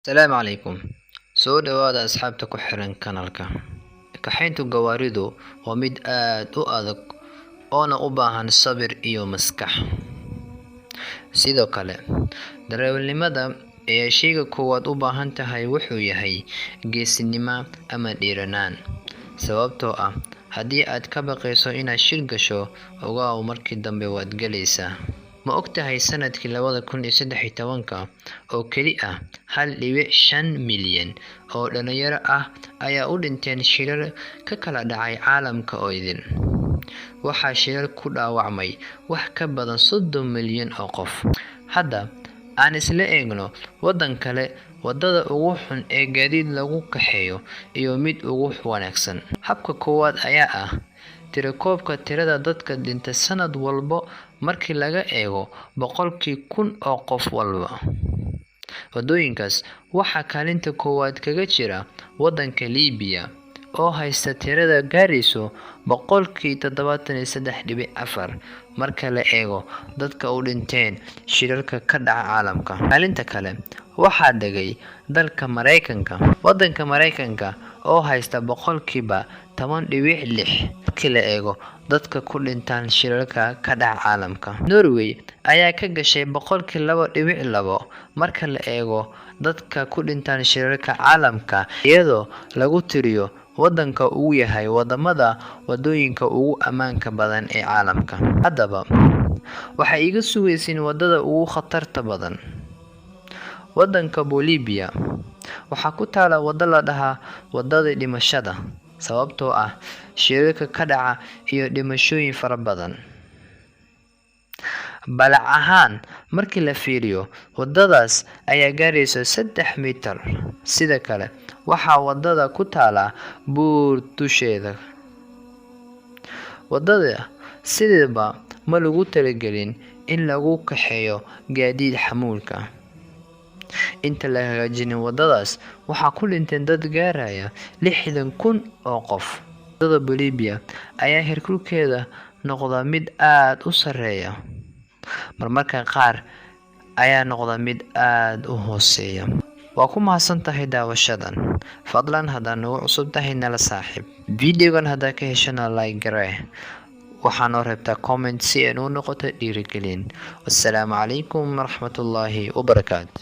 Asalaamu calaykum. Soo dhawaada asxaabta ku xiran kanalka. Kaxayntu gawaaridu waa mid aad u adag oona u baahan sabir iyo maskax. Sidoo kale, darawalnimada ayaa sheyga koowaad u baahan tahay wuxuu yahay geesinimo ama dhiiranaan. Sababtoo ah haddii aad ka baqayso inaad shil gasho, ogaaw, markii dambe waad galaysaa. Ma ogtahay sanadkii 2013-ka oo keli ah 1.5 milyan oo dhalinyaro ah ayaa u dhinteen shilal ka kala dhacay caalamka oo idil? Waxaa shilal ku dhaawacmay wax ka badan 30 milyan oo qof. Hadda aan isla eegno waddan kale, wadada ugu xun ee gaadiid lagu kaxeeyo iyo mid ugu wanaagsan. Habka koowaad ayaa ah tirakoobka tirada dadka dhinta sanad walba markii laga eego 100-kii kun oo qof walba. Waddooyinkaas waxaa kaalinta koowaad kaga jira waddanka Liibiya oo haysta tirada gaarayso 73.4% marka la eego dadka u dhinteen shilalka ka dhaca caalamka. Kaalinta kale waxaa degay dalka Mareykanka. Waddanka Mareykanka oo haysta 10.6% markii la eego dadka ku dhintaan shilalka ka dhaca caalamka. Norway ayaa ka gashay 2.2% marka la eego dadka ku dhintaan shilalka caalamka, iyadoo lagu tiriyo waddanka uu yahay wadamada waddooyinka ugu ammaanka badan ee caalamka. Haddaba, waxaa iga sugaysiin wadada ugu khatarta badan. Waddanka Bolivia waxaa ku taala waddo la dhahaa Wadada Dhimashada, sababtoo ah shilalka ka dhaca iyo dhimashooyin fara badan. Balac ahaan markii la fiiriyo, waddadaas ayaa gaaraysa 3 mitir. Sidoo kale, waxaa waddada ku taala buur dusheeda. Waddada sideedaba ma loogu talagalin in lagu kaxeeyo gaadiid xamuulka. Inta la hagaajinin waddadaas, waxaa ku dhintay dad gaaraya 60,000 oo qof. Waddada Bolivia ayaa heerkulkeeda noqda mid aad u sarreeya, marmarka qaar ayaa noqda mid aad u hooseeya. Waa ku mahadsantahay daawashadan. Fadlan haddaad nagu cusub tahay, nala saaxiib. Videogan haddaa ka heshana, like garee. Waxaa noo reebtaa comment si ay noo noqoto dhiirigelin. Wassalaamu calaykum waraxmatullaahi wabarakaatu.